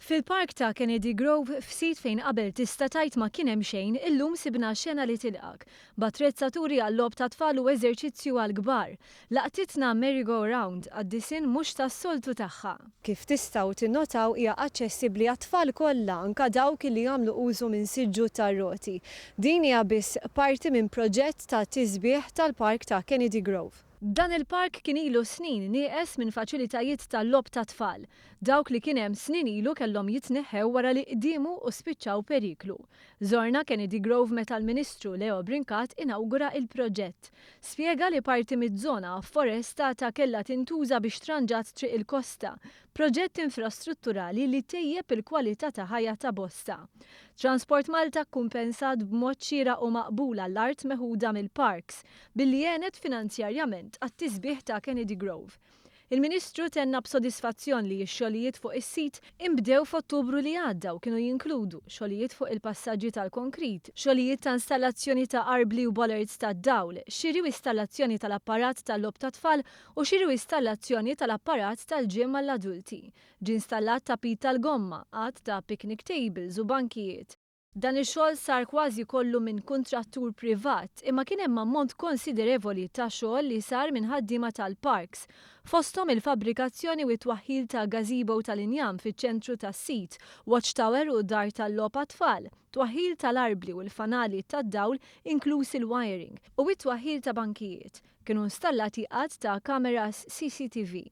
Fil-park ta' Kennedy Grove, f'sit fejn qabel tista' tgħid ma kien hemm xejn, illum sibna xena li tilqak. B'attrezzaturi għal-logħob tat-tfal u eżerċizzju għall-kbar. Laqtitna merry-go-round għad-disinn mhux tas-soltu tagħha. Kif tistgħu tinnotaw hija aċċessibbli għat-tfal kollha, anke dawk li jagħmlu użu minn siġġu tar-roti. Din hija biss parti minn proġett ta' tisbiħ tal-park ta' Kennedy Grove. Dan il-park kien ilu snin nieqes minn faċilitajiet tal-logħob tat-tfal. Dawk li kien hemm snin ilu kellhom jitneħħew wara li qdiemu u spiċċaw periklu. Żorna Kennedy Grove meta l-Ministru Leo Brincat inawgura il-proġett. Spjega li parti miż-żona afforestata kellha tintuża biex tranġat Triq il-Kosta, proġett infrastrutturali li tejjeb il-kwalità ta' ħajja ta' bosta. Transport Malta kkumpensat b'mod xieraq u maqbul għall-art meħuda mill-parks billi għenet finanzjarjament għat-tisbiħ ta' Kennedy Grove. Il-Ministru tenna b'sodisfazzjon li x-xogħlijiet fuq is-sit inbdew f'Ottubru li għadda u kienu jinkludu xogħlijiet fuq il-passaġġi tal-konkrit, xogħlijiet ta' installazzjoni ta' arbli u bollards tad-dawl, xiri u installazzjoni tal-apparat tal-logħob tat-tfal u xiri u installazzjoni tal-apparat tal-gym għall-adulti. Ġie installat tapit tal-gomma, għadd ta' picnic tables u bankijiet. Dan ix-xogħol sar kważi kollu minn kuntrattur privat, imma kien hemm ammont konsiderevoli ta' xogħol li sar minn ħaddiema tal-parks. Fosthom il-fabbrikazzjoni u t-twaħħil ta' gazebo tal-injam fiċ-ċentru tas-sit, watchtower u dar tal-logħob għat-tfal, twaħħil tal-arbli u l-fanali tad-dawl, inkluż il-wiring, u t-twaħħil ta' bankijiet. Kienu installati għadd ta' kameras CCTV.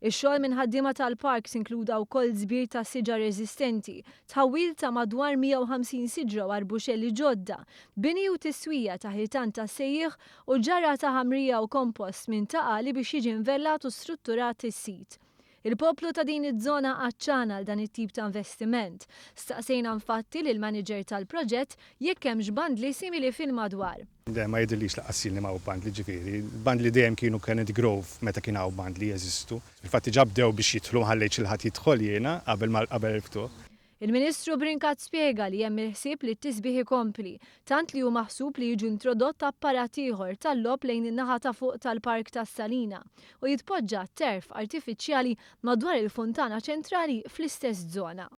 Ix-xogħol minn ħaddiema tal-parks inkluda wkoll żbir ta' siġar eżistenti, tħawwil ta' madwar 150 siġra u arbuxelli ġodda, bini u tiswija ta' ħitan ta' sejjieħ u ġarra ta' ħamrija u kompost minn Ta' Qali biex jiġi nvellat u strutturat is-sit. Il-poplu ta' din iż-żona għatxan għal dan it-tip ta' investiment. Staqsejna infatti lil manager tal-proġett jekk hemmx bandli simili fil-madwar. Le, ma jidhirlix lanqas li hawn bandli, ġifieri. Bandli dejjem kienu Kennedy Grove meta kien hawn bandli jeżistu. Infatti ġa bdew biex jidħlu, ma ħallejtx lil ħadd jidħol jiena qabel il-ftuħ. Il-Ministru Brincat spjega li hemm il-ħsieb li t-tisbiħ ikompli, tant li hu maħsub li jiġu introdott apparat ieħor tal-logħob lejn in-naħa ta' fuq tal-Park tas-Salina u jitpoġġa turf artifiċjali madwar il-funtana ċentrali fl-istess żona.